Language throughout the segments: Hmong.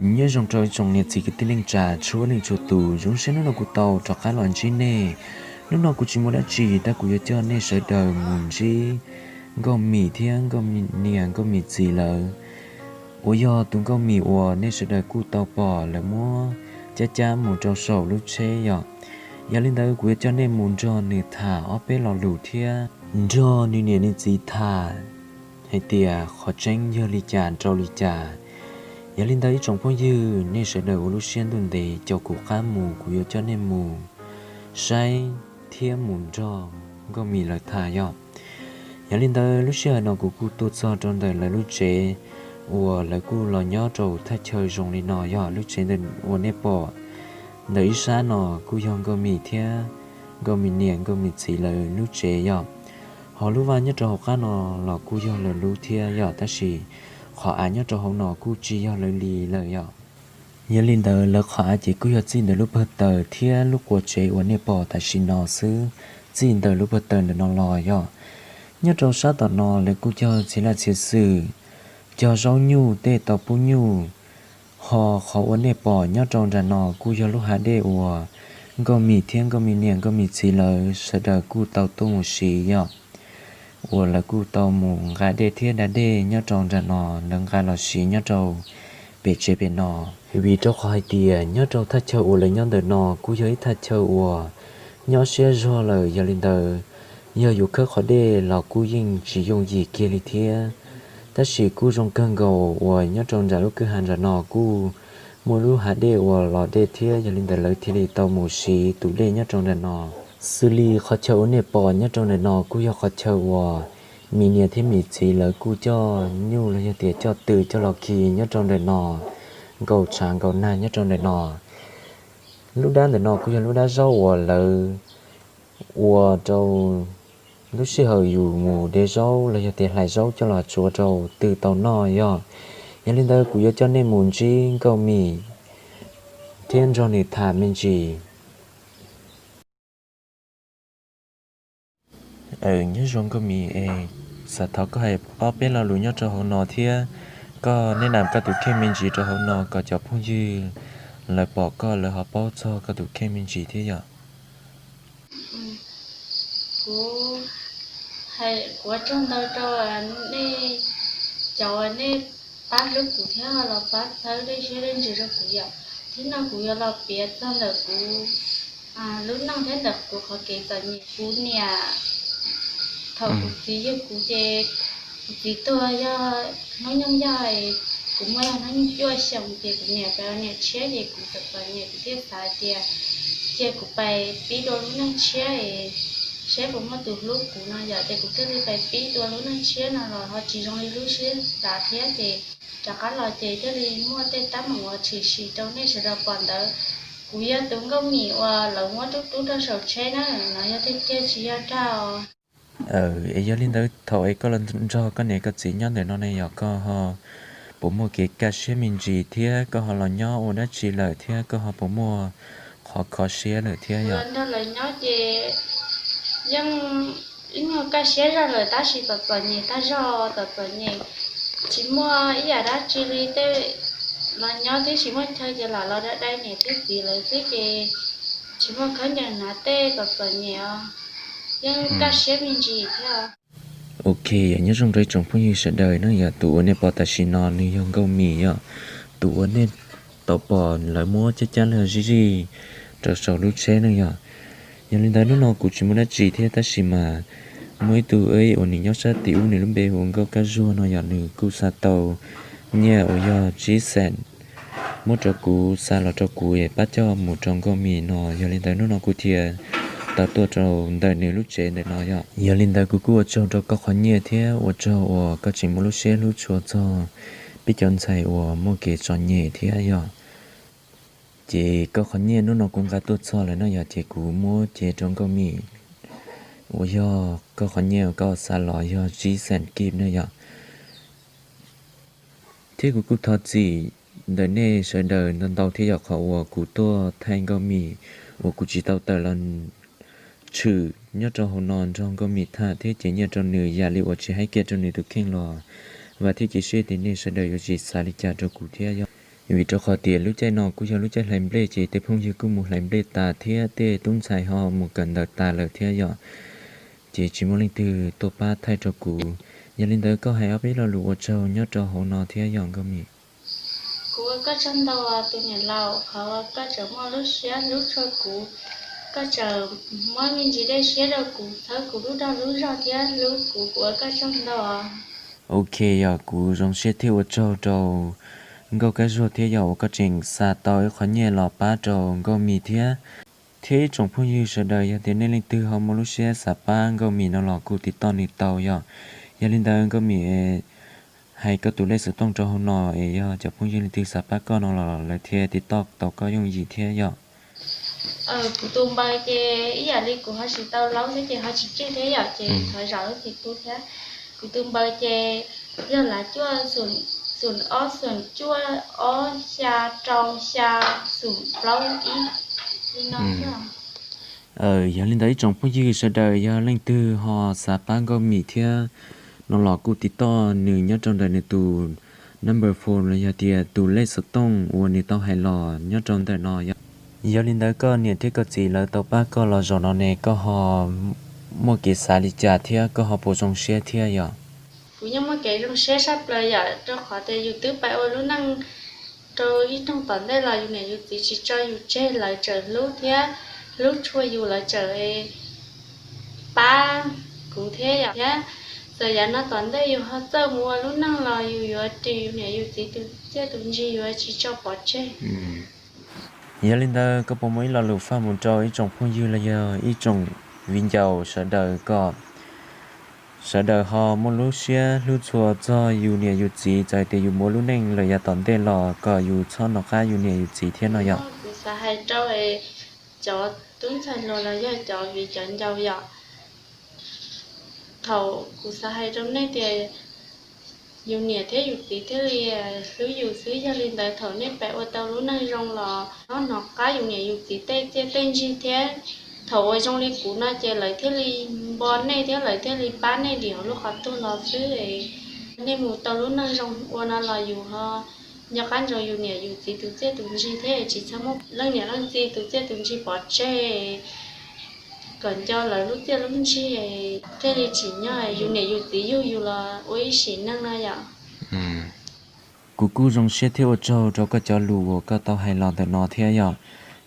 Nyob zoo rau ib tsoom niam txiv kwv tij neej tsa txhua leej txhua tus, zoo siab hnub no kuv tau rov qab los ntsib nej. Hnub no kuv tsis muaj dab tsi tab kuv yuav coj nej sawv daws mus ntsib Nkauj Mim thiab Nkauj Mim niam Nkauj Mim txiv lawv, uas yog tus Nkauj Mim uas nej sawv daws kuj tau pom lawv muab cab cab mus rau saum lub tsheb yom. Yog li ntawd kuv yuav coj nej mus nrog nws tham ob peb lo lus thiab nrog nws niam nws txiv tham hais tias qhov tseeb yog li cas rau li cas. Yog li ntawd ib tsoom phooj ywg, nej sawv daws ua lub siab ntuj ntev caum kuv qab mus, kuv yuav coj nej mus saib thiab mus nrog Nkauj Mim lawv tham yom. Yog li ntawd lub sij hawm no kuv kuj tuaj txog rau ntawm lawv lub tsev uas lawv kuj los nyob rau thaj chaw zoo li no yog lub tsev ntawm uas nej pom ntawm ib sab no kuj yog Nkauj Mim thiab Nkauj Mim niam Nkauj Mim txiv lawv lub tsev yom. Ho lub vaj nyob rau hauv qab no los kuj yog lawv lub thiab yom, tab sis qhov av nyob rau hauv no kuj tsis yog lawv li lawm yom. Yog li ntawd lawv qhov av ces kuj yog txij ntawm lub pawg taws thiab lub quas tsev uas nej pom tam sim no xwb, txij ntawm lub pawg taws ntawm no los yog. Nyob rau sab tom no lawv kuj cog txiv laj txiv xwm, cog zaub nyuj tej tau pub nyuj. Ho qhov uas nej pom nyob rau nram no kuj yog lub hav dej uas Nkauj Mim thiab Nkauj Mim niam Nkauj Mim txiv lawv sawv daws kuj tau tuaj mus siv yom, uas lawv kuj tau mus nqa dej thiab da dej nyob rau nram no, lawv nqa los siv nyob rau pem tsev pem no. Vim rau qhov hais tias nyob rau thaj chaw uas lawv nyob ntawm no kuj yog ib thaj chaw uas nyob siab zog lawm, yog li ntawd yog yuav khawb qhov dej los kuj yeej tsis yooj yim kiag li thiab. Tab sis kuj zoo kawg nkaus uas nyob rau nram lub kwj ha nram no kuj muaj lub hav dej uas los dej thiab, yog li ntawd lawv thiaj li tau mus siv tus dej nyob rau nram no. Xws li qhov chaw uas nej pom nyob rau ntawm no kuj yog qhov chaw uas Mim niam thiab Mim txiv lawv kuj coj nyuj los yog tias coj twm coj los khi nyob rau ntawm no nkaum tshav nkaum nag nyob rau ntawm no. Lub dab ntawm no kuj yog lub dab zaub uas lawv ua rau lub sij hawm yus mus de zaub los yog tias hlais zaub coj los tsuav rau twm tau noj yog. Yog li ntawd kuv yuav coj nej mus ntsib Nkauj Mim thiab nrog nws tham me ntsis. Nyob zoo Nkauj Mim es, xav thov koj hais ob peb lo lus nyob rau hauv no thiab koj neb nam koj tus kheej me ntsis rau hauv no kom cov phooj ywg lawv pom koj lawv ho paub txog koj tus kheej me ntsis thiab yom. Kuv, kuv ua tsaug ntau rau nej cov uas nej pab hlub kuv thiab los pab txhawb dej siab dej ntsws rau kuv yom. Thiab no kuv yuav los piav txog ntawm kuv lub neej thiab ntawm kuv qhov kev txom nyem. Kuv niam, thaum kuv txiv yug kuv ces kuv txiv tuag yog hnub nyoog yog, kuv muaj yog hnub nyoog cuaj xyoos ces kuv niam pais ua niam tshiab ces kuv txom txom nyem kuv thiaj xav tias cia kuv pais pib dua lub neej tshiab es saib puas muaj tus hlub kuv no yom, ces kuv thiaj li pais pib dua lub neej tshiab no los ho tsis zoo li lub siab xav thiab ces rov qab los ces thiaj li muaj tej teeb meem uas tshwm sim rau nej sawv daws pom ntawd. Kuv yog tus Nkauj Mim uas lawv muab rub rub rau saum tsheb na, no yog tiag tiag tsis yog dag os. Es yog li ntawd thaum es koj los nrog koj niam koj txiv nyob ntawm no ne yog koj ho puas muaj kev kaj siab me ntsis thiab koj ho los nyob ua dab tsi lawm thiab koj ho puas muaj qhov kho siab lawm thiab yom? Nrog lawv nyob ces yeej ib nyuag kaj siab zog lawm tab sis txom txom nyem tag zog, txom txom nyem, tsis muaj ib yam dab tsi li tej. Los nyob twb tsis muaj chaw ces lam los dai dai niam thiab txiv lawv xwb ces tsis muaj khaub ncaws hnav tej, txom txom nyem os, yeej kaj siab me ntsis thiab. Ok, yog nyob zoo rau ib tsoom phooj ywg sawv daws no yog tus uas nej pom tam sim no nws yog Nkauj Mim yom, tus uas nej tau pom lawv muab cab cab lug zij zij rau saum lub tsheb ne yom. Yog li ntawd hnub no kuv tsis muaj dab tsi thiab tab sis mas muaj ib tug uas nws nyob sab tim ub nws lub npe hu ua Nkauj Kab Zuag no yog nws kuj xa tau nyiaj uas yog tsib xees muab rau kuv xa los rau kuv es pab coj mus rau Nkauj Mim no, yog li ntawd hnub no kuv thiaj tau tuaj rau ntawm nws lub tsev ntawm no yom. Yog li ntawd kuv kuj ua tsaug rau koj qhov nyiaj thiab ua tsaug uas koj tseem muaj lub siab hlub tshua txog peb cov ntxhais uas muaj kev txom nyem thiab yom. Ces koj qhov nyiaj hnub no kuv nqa tuaj txog lawm no yog ces kuv muab cev rau Nkauj Mim uas yog koj qhov nyiaj uas koj xa los yog tsib xees kib ne yom. Thiab kuv kuj thov txim ntawm nej sawv daws ntau ntau thiab yog qhov uas kuv tuaj thaij Nkauj Mim uas kuv tsis tau tawm los tshwm nyob rau hauv no nrog Nkauj Mim tham thiab cev nyiaj rau nws yam li uas tsis haib kiag rau nws tus kheej los vam thiab cia siab tias nej sawv daws yuav tsis xav li cas rau kuv thiab yog. Vim rau qhov tias lub caij no kuj yog lub caij hlais nplej ces tej phooj ywg kuj mus hlais nplej tas thiab tej tub ntxhais ho mus kawm ntawv tas lawm thiab yom. Ces tsis muaj leej twg tuaj pab thaij rau kuv. Yog li ntawd koj hais ob peb lo lus ua tsaug nyob rau hauv no thiab yom Nkauj Mim. Kuv ua koj tsaug ntau tus niam laus, qhov uas koj tseem muaj lub siab hlub tshua kuv, koj tseem muab me ntsis dej siab rau kuv, txhawb kuv lub dag lub zog thiab hlub kuv, kuv ua koj tsaug ntau. Ok, yog kuv zoo siab thiab ua tsaug rau Nkauj Kab Zuag thiab yog uas koj tseem xa tau ib qho nyiaj los pab rau Nkauj Mim thiab. Thiab ib tsoom phooj ywg sawv daws yog tias nej leej twg ho muaj lub siab xav pab Nkauj Mim no los kuj tiv toj nws tau yom. Yog li ntawd Nkauj Mim hais koj tus lej xov tooj rau hauv no es yog cov phooj ywg leej twg xav pab koj no los lawv thiaj tiv toj tau koj yooj yim thiab yom. Kuv tus npaws ces ib yam li kuv ho tsis tau laub thiab ces ho tsis tseg thiab yom, ces thov zam lub txim pub thiab. Kuv tus npaws ces yog lav cuaj xoom ob xoom cuaj ob xya rau xya xoom plaub ib li no. Yog li ntawd ib tsoom phooj ywg sawv daws yog leej twg ho xav pab Nkauj Mim thiab no los kuj tiv toj nws nyob rau ntawm nws tus number phone los yog tias tus lej xov tooj uas nws tau hais los nyob rau ntawm no yom. Yog li ntawd koj niam thiab koj txiv lawv tau pab koj los zaum no ne koj ho muaj kev xav li cas thiab koj ho puas zoo siab thiab yom? Kuv yeej muaj kev zoo siab saj plaws yom, rau qhov tias yus twb pais ua lub neej rau ib rooj tom ntej los yus niam yus txiv tsis tso yus tseg, lawv tseem hlub thiab hlub tshua yus, lawv tseem pab kuv thiab yom. Thiab txawm yav no tom ntej yus ho txawj mus ua lub neej los yus yuav ris yus niam yus txiv tus txiaj tus ntsig, yuav tsis tso pov tseg. Yog li ntawd koj puas muaj ib lo lus faj mus rau ib tsoom phooj ywg los yog ib tsoom viv ncaus sawv daws kom sawv daws ho muaj lub siab hlub tshua txog yus niam yus txiv, txawm tias yus mus ua lub neej lawm yav tom ntej los kom yus txhob nov qab yus niam yus txiv thiab no yom? Kuv xav hais rau cov tub ntxhais hluas los yog cov viv cov ncaus yom, thaum kuv xav hais rau nej tias yus niam thiab yus txiv thiaj li hlub yus xwb. Yog li ntawd thaum nej pais ua tau lub neej zoo los nov qab yus niam yus txiv tej txiaj tej ntsig thiab. Thaum uas zoo li kuv no ces lawv thiaj li npo nej thiab lawv thiaj li pab nej dim hauv lub qhov tuag los xwb. Nej mus tau lub neej zoo ua no los yus ho nco qab ntsoov yus niam yus txiv tus txiaj tus ntsig thiab tsis txhob muab leej niam leej txiv tus txiaj tus ntsig pov tseg, kom nco lawv lub txiaj lub ntsig thiaj li tsim nyog yus niam yus txiv yug yus los ua ib sim neej no yom. Kuv kuj zoo siab thiab ua tsaug rau koj cov lus uas koj tau hais los ntawm no thiab yom.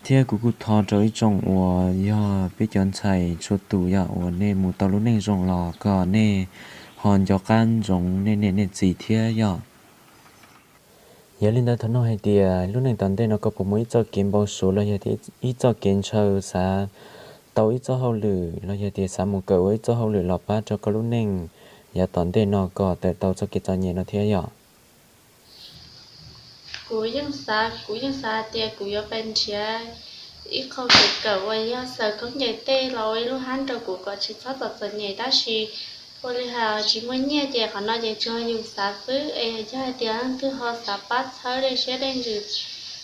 Thiab kuv kuj thov rau ib tsoom uas yog peb cov ntxhais txhua tus yom uas nej mus tau lub neej zoo los kom nej ho nco qab ntsoov nej niam nej txiv thiab yom. Yog li ntawd thov nug hais tias lub neej tom ntej no koj puas muaj ib txoj kev npau suav los yog tias ib txoj kev ntshaw xav tau ib txoj hauj lwm los yog tias xav mus kawm ua ib txoj hauj lwm los pab rau koj lub neej yav tom ntej no kom tawm tau txoj kev txom nyem no thiab yom? Kuv yeej xav, kuv yeej xav tias kuv yuav pais nrhiav ib qho kev kawm uas yog xaws khaub ncaws tej los ua ib lub hab rau kuv kom tsis txhob txom txom nyem, tab sis ua li hais tsis muaj nyiaj ces qhov no ces tsuas yus xav xwb. Es yog hais tias leej twg ho xav pab txhawb dej siab dej ntsws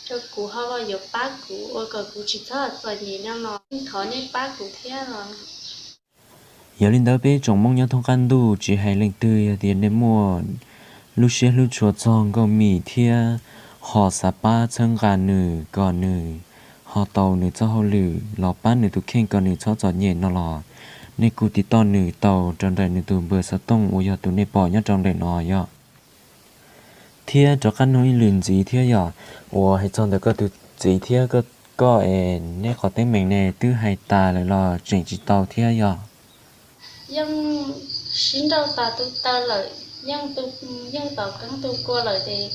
rau kuv, ho yuav pab kuv ua kom kuv tsis txhob txom nyem no los thov nej pab kuv thiab los. Yog li ntawd peb tsoom Hmoob nyob thoob qab ntuj tsis hais leej twg, yog tias nej muaj lub siab hlub tshua txog Nkauj Mim thiab ho xav pab txhawb nqa nws kom nws ho tau nws txoj hauj lwm los pab nws tus kheej kom nws txhob txom nyem no los nej kuj tiv toj nws tau rau ntawm nws tus npawb xov tooj uas yog tus nej pom nyob rau ntawm no yom. Thiab rov qab nug ib lwm ntxiv thiab yom, uas hais txog ntawm koj tus txiv thiab koj es neb qhov teeb meem ne twb hais tas lawm los tseem tsis tau thiab yom? Yeej sib nrauj tas tu taw lawm, yeej tom qeeb tu kua lawm ces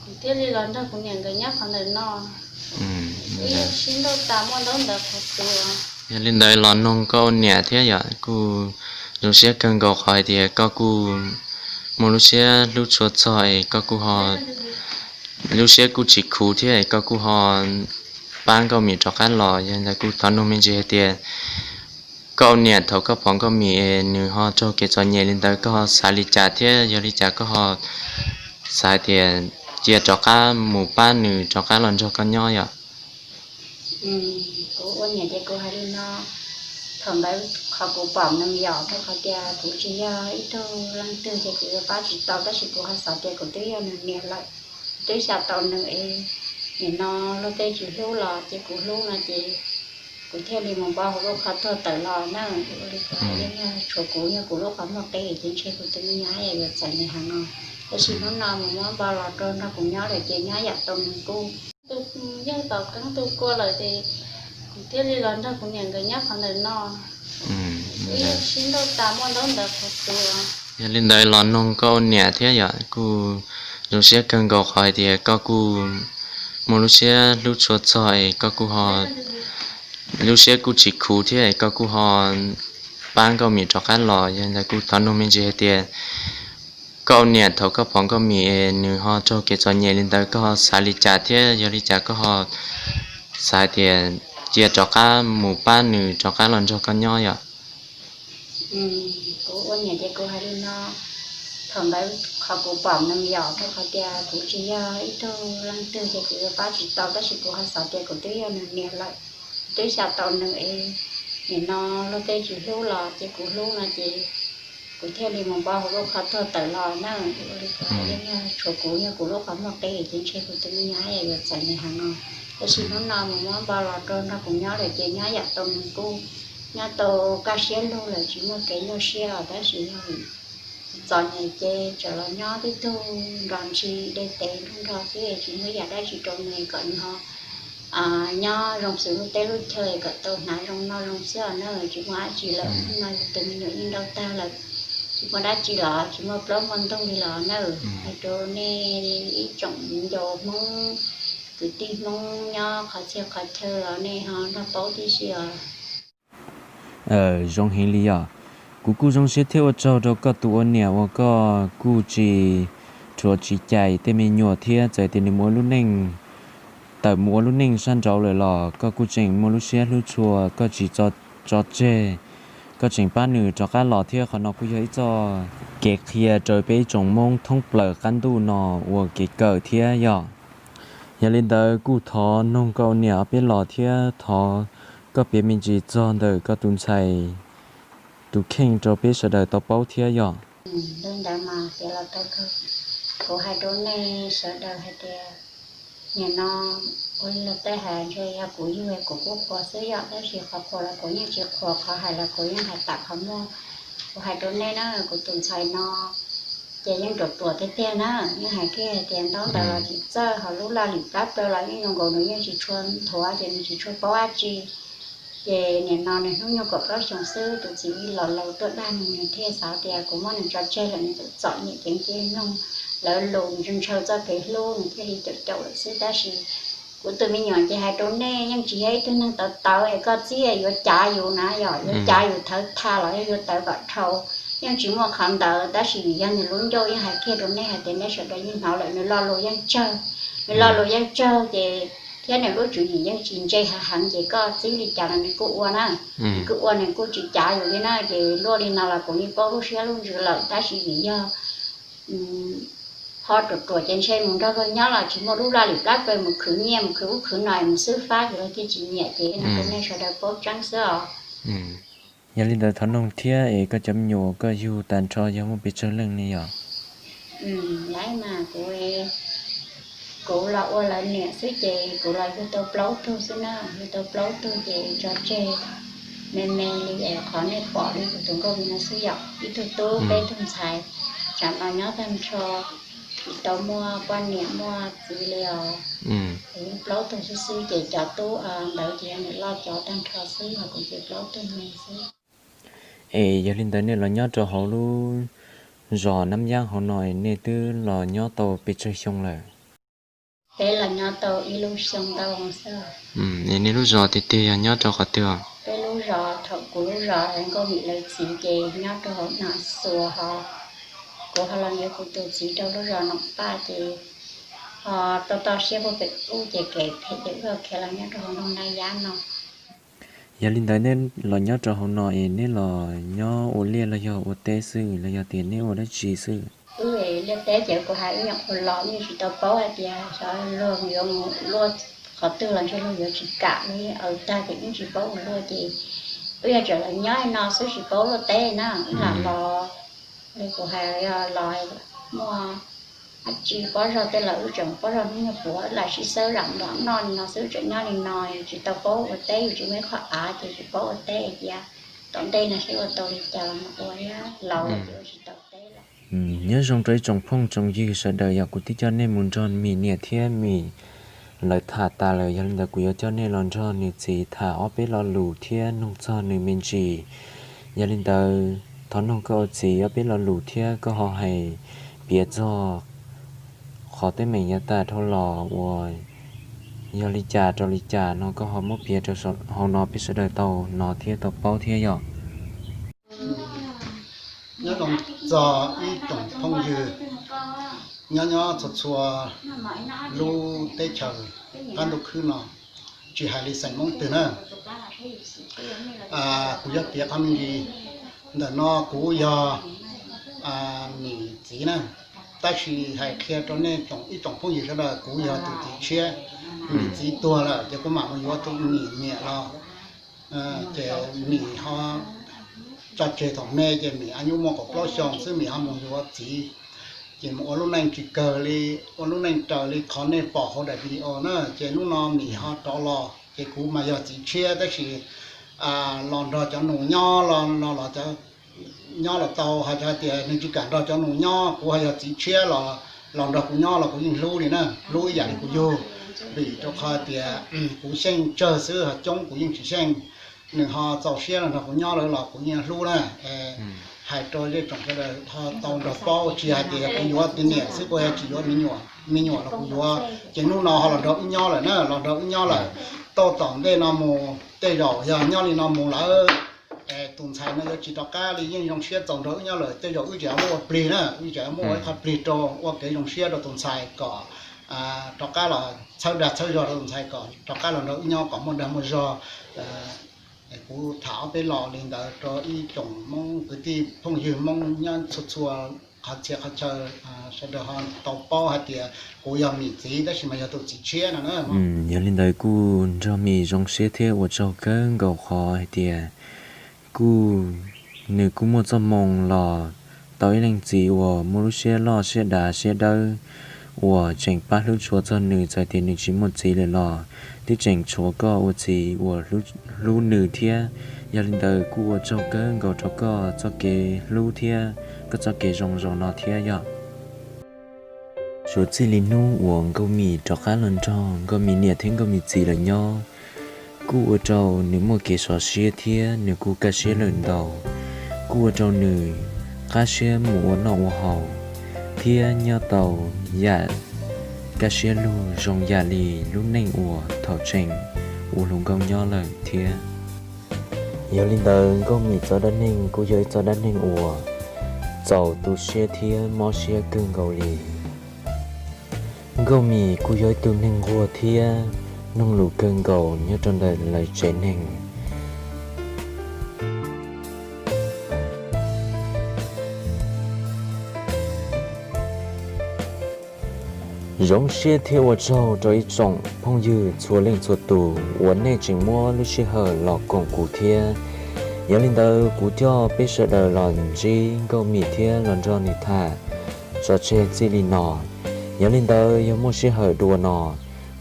kuv thiaj li los nrog kuv niam nkawd nyob qhov ntawm no. Wb yeej sib nrauj tas muaj ntaub ntawv qhov twg. Yog li ntawd los noog koj ua niam thiab yom, kuj zoo siab kawg nkaus qhov hais tias koj kuj muaj lub siab hlub tshua txog es koj kuj ho lub siab kuj tsis khuv thiab es koj kuj ho pab Nkauj Mim rov qab los. Yog li ntawd kuj thov nug me ntsis hais tias koj ua niam thaum koj pom Nkauj Mim es nws ho raug kev txom nyem li ntawd koj ho xav li cas thiab yog li cas koj ho xav hais tias cia rov qab mus pab nws rov qab los nrog koj nyob yom? Kuv ua niam ces kuv hais li no, thaum ntawd qhov kuv pom nws yom, rau qhov tias kuv tsis yog ib tug leej twg ces kuv yuav pab tsis tau, tab sis kuv ho xav tias kuv twb yog nws niam lawm. twb xyaum tau nws es nim no luag tej tsis hlub los ces kuv hlub no ces kuv thiaj li mus npo hauv lub qhov tuag tawm los na. Ua li kuv hais, yeej yog tshuav kuv, yog kuv lub qhov muag qe ces ntshe kuv tus me nyuam yuav txawv nws heev no. Tab sis hnub no mus muab npo los rau nrog kuv nyob lawm ces nyob yam tau nws kuj, yog tom qeeb tu kua lawm ces kuv thiaj li los nrog kuv niam nkawd nyob qhov ntawm no. Wb sib nrauj tas muaj ntaub ntawv qhov tuag. Yog li ntawd los noog koj ua niam thiab yom, kuj zoo siab kawg nkaus qhov hais tias koj kuj muaj lub siab hlub tshua txog es koj kuj ho lub siab kuj tsis khuv thiab es koj kuj ho pab Nkauj Mim rov qab los. Yog li ntawd kuj thov noog me ntsis hais tias koj ua niam thaum koj pom Nkauj Mim es nws ho raug kev txom nyem li ntawd koj ho xav li cas thiab yog li cas koj ho xav hais tias cia rov qab mus pab nws rov qab los nrog koj nyob yom? Kuv ua niam ces kuv hais li no, thaum ntawd qhov kuv pom nws yom, rau qhov tias kuv tsis yog ib tug leej twg ces kuv yuav pab tsis tau, tab sis kuv ho xav tias kuv twb yog nws niam lawm, twb xyaum tau nws es nim no luag tej tsis hlub los ces kuv hlub no ces kuv thiaj li mus npo hauv lub qhov tuag tawm los na. Ua li kuv hais, yeej yog tshuav kuv, yog kuv lub qhov muag qe ces ntshe kuv tus me nyuam yuav txawv nws heev no. Tab sis hnub no mus muab npo los rau nrog kuv nyob lawm ces nyob yam tau nws kuj, nyob tau kaj siab lug lawm tsis muaj kev nyuaj siab os, tab sis yog txom nyem ces tseem los nyob tib tug nrog ntsis de tes nrog nrog xwb tsis muaj yam dab tsi rau nws kom nws ho nyob zoo xws lub teb lub chaw kom tau hnav zoo noj zoo xwb os na, tsis muaj dab tsi lawm. Hnub no yus tus me nyuam yeej nrauj tag lawm, tsis muaj dab tsi los tsis muaj plaub muaj ntug li los na. Hais rau nej ib tsoom viv ncaus Hmoob, kwv tij Hmoob nyob qhov txhia qhov chaw los nej ho nrog paub tib si os. Zoo heev li yom. Kuv kuj zoo siab thiab ua tsaug rau koj tus ua niam uas koj kuj tsis rhuav tsis cais tej me nyuam thiab txawm tias nws mus ua lub neej, tawm mus ua lub neej sab nraud lawm los koj kuj tseem muaj lub siab hlub tshua, koj tsis tso tseg, koj tseem pab nws rov qab los thiab. Qhov no kuj yog ib txoj kev qhia rau peb ib tsoom Hmoob thoob plaws qab ntuj no ua kev kawm thiab yom. Yog li ntawd kuj thov noog koj ua niam ob peb los thiab thov koj piav me ntsis txog ntawm koj tus ntxhais tus kheej rau peb sawv daws tau paub thiab yom. Li ntawd mas tias los tau kawg, kuv hais rau nej sawv daws hais tias nim no ua li luag tej hais ntshe yog kuv yug kuv kuj qhuas xwb yom, tab sis qhov qhuas los kuv yeej tsis qhuas, qhov hais los kuv yeej hais tam qhov muaj. Kuv hais rau nej na, kuv tus ntxhais no ces yeej ruam ruam tiag tiag na, yeej hais kiag hais tias ntaub ntawv los tsis txawj, ho lub laj lim plab plaws los yeej zoo nkaus nws yeej tsis tshua nthuav ces nws tsis tshua paub dab tsi. Ces nim no nws hnub nyoog kaum plaub xyoo xwb, tus txiv los laus tuaj dag nws, nws thiaj xav tias kuv muab nws tso tseg lawm nws txom txom nyem ces nws cia li mloog lawv lus, nws ntshaw txoj kev hlub, nws thiaj li caum caum lawm xwb. Tab sis kuv tus me nyuam ces hais rau nej yeej tsis yog ib tug neeg tawv tawv es koj txib yuav cav yus na, yog yuav cav yus thawv tha los yog yuav tawv kom dhau, yeej tsis muaj qhov ntawd. Tab sis vim yog nws lub ncauj yeej hais kiag rau nej hais tias nej sawv daws yeej hnov lawm, nws lo lus yeej tsawg, nws lo lus yeej tsawg ces thiab nws lub tswv yim yeej tsis ntse hav heev ces koj txib li cas los nws kuj ua na, nws kuj ua, nws kuj tsis cav yus li na. Ces luaj li no los kuv yeej paub lub siab lub ntsws lawm, tab sis vim yog ho ruam ruam ces ntshe mus nrog luag nyob los tsis muaj lub laj lim plab plaws, mus khwv nyiaj mus khwv ub khwv no mus xwb fab ces luag thiaj tsis nyiam ces no rau nej sawv daws paub tseeb xwb os. Yog li ntawd thov noog thiab es koj cov me nyuam uas koj yug tag nrho yog muaj pes tsawg leej ne yom? Lawv mas kuv, kuv los ua lawv niam xwb ces kuv los yug tau plaub tug xwb na, yug tau plaub tug ces tso tseg me me li es qhov nej pom li kuv tus nkauj mi no xwb yom, ib tug tub peb tug ntxhais, tsam no nyob tag nrho tsis tau muaj poj niam muaj txiv li os. Es yug plaub tug xwb xwb ces cov tub ntawd ces yog niam loj cov tag nrho xwb, ho kuv ces plaub tug me xwb. Es yog li ntawd nej los nyob rau hauv lub zos Nab Yab hauv no nej twb los nyob tau pes tsawg xyoo lawm? Peb los nyob tau ib lub xyoo ntau xwb. Es nej lub zos tiag tiag yog nyob rau qhov twg? Peb lub zos, thaum kuv lub zos nkauj vim lawv txiv ces nyob rau hauv Nam Xuas, ho kuv ho los yuav kuv tus txiv rau lub zos Noom Paj ces ho tau toj siab puag pem ub ces kev phem ces wb khiav los nyob rau hauv nroog Nab Yab no. Yog li ntawd neb los nyob rau hauv no es neb los nyob ua liaj los yog ua teb xwb los yog tias neb ua dab tsi xwb? Wb liaj teb ces kuv hais wb nyuam qhuav los, wb yeej tsis tau paub hais tias xyov luag yuav mus luaj qhov twg los ntshe luag yuav tsis kam li, aws tag ces wb tsis paub mus luaj ces wb yog tseem los nyob no xwb tsis paub luaj teb na, wb lam los li kuv hais los muaj Tsis paub zog tej los wb tseem paub zog hnub nyoog puav lam sib xawb lam nrog noj li no xwb, tseem nyob li no, tsis tau paub ua teb, yus tsis muaj ib qho av ces tsis paub ua teb tias tom ntej no seb ua tau li cas los mus ua thiab, laus lawm ces ua tsis tau teb lawm. Nyob zoo rau ib tsoom phooj tsoom ywg sawv daws, yog kuv twb coj nej mus nrog Mim niam thiab Mim lawv tham tas lawm, yog li ntawd kuv yuav coj nej los nrog nws txiv tham ob peb lo lus thiab noog txog nws me ntsis. Yog li ntawd thov noog koj ua txiv ob peb lo lus thiab koj ho hais piav txog qhov teeb meem yav tag dhau los uas yog li cas rau li cas no koj ho muab piav rau hauv no peb sawv daws tau hnov thiab tau paub thiab yom. Nyob zoo txog ib tsoom phooj ywg nyob nyob txhua txhua lub teb chaws qab ntuj khwb no, tsis hais li xeem Hmoob twg na. Kuv yuav piav qhov me ntsis. Ntawm no kuv yog Mim txiv na, tab sis hais qhia rau nej ib tsoom phooj ywg sawv daws, kuv yog tus txiv tshiab. Mim txiv tuag lawm ces kuv mam mus yuav tus Mim niam los, ces Mim ho tso tseg thaum me ces Mim añus muaj kaum plaub xyoo xwb Mim ho mus yuav txiv, ces mus ua lub neej tsis kawg li, ua lub neej raws li qhov nej pom hauv daim video na. Ces hnub no Mim ho rov los ces kuv mas yog txiv tshiab tab sis los nrog cov nus nyob los, los cov nyob los tau, hais tias nws tsis kam nrog cov nus nyob, kuv ho yog txiv tshiab los, los nrog kuv nyob los kuv yeej hlub li na, hlub ib yam li kuv yug. Vim rau qhov tias kuv xyeej tsawg xwb ho coob kuv yeej tsis xyeej. Nws ho txaus siab los nrog kuv nyob lawm los kuv yeej hlub na. Hais rau zej tsoom sawv daws ho tau nrog paub, tsis hais tias yog kuv yuav tus niam xwb, kuv tsis yuav me nyuam, me nyuam los kuv yuav. Ces hnub no ho los nrog wb nyob lawm na, los nrog wb nyob lawm. Tau tom ntej no mus tej zaum yog nyob li no mus lawm, tus ntxhais no yuav tsis rov qab li, yeej zoo siab txaus nrog wb nyob lawm, tej zaum wb tseem muab ua plig na, wb tseem muab ua ib qho plig rau ua kev zoo siab rau tus ntxhais kom rov qab los txhawb dag txhawb zog rau tus ntxhais kom rov qab los nrog wb nyob kom muaj dag muaj zog. Kuv tham ob peb lo li ntawd rau ib tsoom Hmoob kwv tij phooj ywg Hmoob nyob txhua txhua qhov txhia qhov chaw sawv daws ho tau paub hais tias kuv yog Mim txiv tab sis mas yog tus txiv tshiab no na. Yog li ntawd kuj nrog Mim zoo siab thiab ua tsaug kawg nkaus qhov hais tias kuj, nws kuj muaj txoj hmoo los tau ib leej txiv uas muaj lub siab loj siab dav siab dawb uas tseem pab hlub tshua txog nws, txawm tias nws tsis muaj txiv lawm los twb tseem tshuav koj ua txiv uas hlub nws thiab. Yog li ntawd kuj ua tsaug kawg nkaus rau koj txoj kev hlub thiab koj txoj kev zoo zaum no thiab yog. Suav txij li hnub uas Nkauj Mim rov qab los nrog Nkauj Mim niam thiab Nkauj Mim txiv lawv nyob, kuj ua rau nws muaj kev sov siab thiab nws kuj kaj siab lawm ntau. Kuj ua rau nws qab siab mus ua noj ua haus thiab nyob tau yam kaj siab lug zoo yam li lub neej uas thaum tseem ua hluas nkauj nyob lawm thiab. Yog li ntawd Nkauj Mim txoj dab neeg kuj yog ib txoj dab neeg uas txaus tu siab thiab mob siab kawg nkaus li. Nkauj Mim kuj yog ib tug neeg nquag thiab mloog lus kawg nkaus nyob rau ntawm lawv tsev neeg. Zoo siab thiab ua tsaug rau ib tsoom phooj ywg txhua leej txhua tus uas nej tseem muab lub sij hawm los koom kuv thiab. Yog li ntawd kuv coj peb sawv daws los ntsib Nkauj Mim thiab los nrog nws tham tso tseg txij li no. Yog li ntawd yog muaj sij hawm dua no,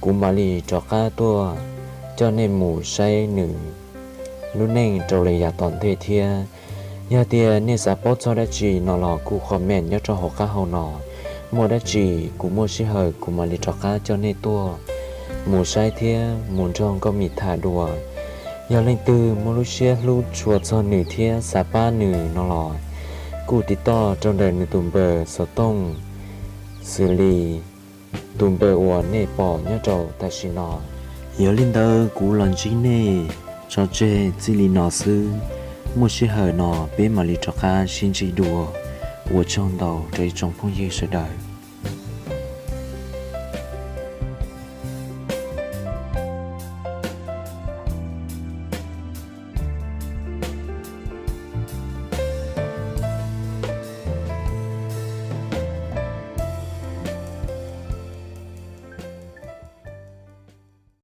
kuv mam li rov qab tuaj coj nej mus saib nws lub neej rau li yav tom ntej thiab. Yog tias nej xav paub txog dab tsi no los kuj comment nyob rau hauv qab hau no. Muaj dab tsi kuv muaj sij hawm kuv mam li rov qab coj nej tuaj mus saib thiab mus nrog Nkauj Mim tham dua. Yog leej twg muaj lub siab hlub tshua txog nws thiab xav pab nws no los kuj tiv toj rau ntawm nws tus npawb xov tooj xws li tus npawb uas nej pom nyob rau tam sim no. Yog li ntawd kuv los ntsib nej tso tseg txij li no xwb. Muaj sij hawm no peb mam li rov qab sib ntsib dua. Ua tsaug ntau rau ib tsoom phooj ywg sawv daws.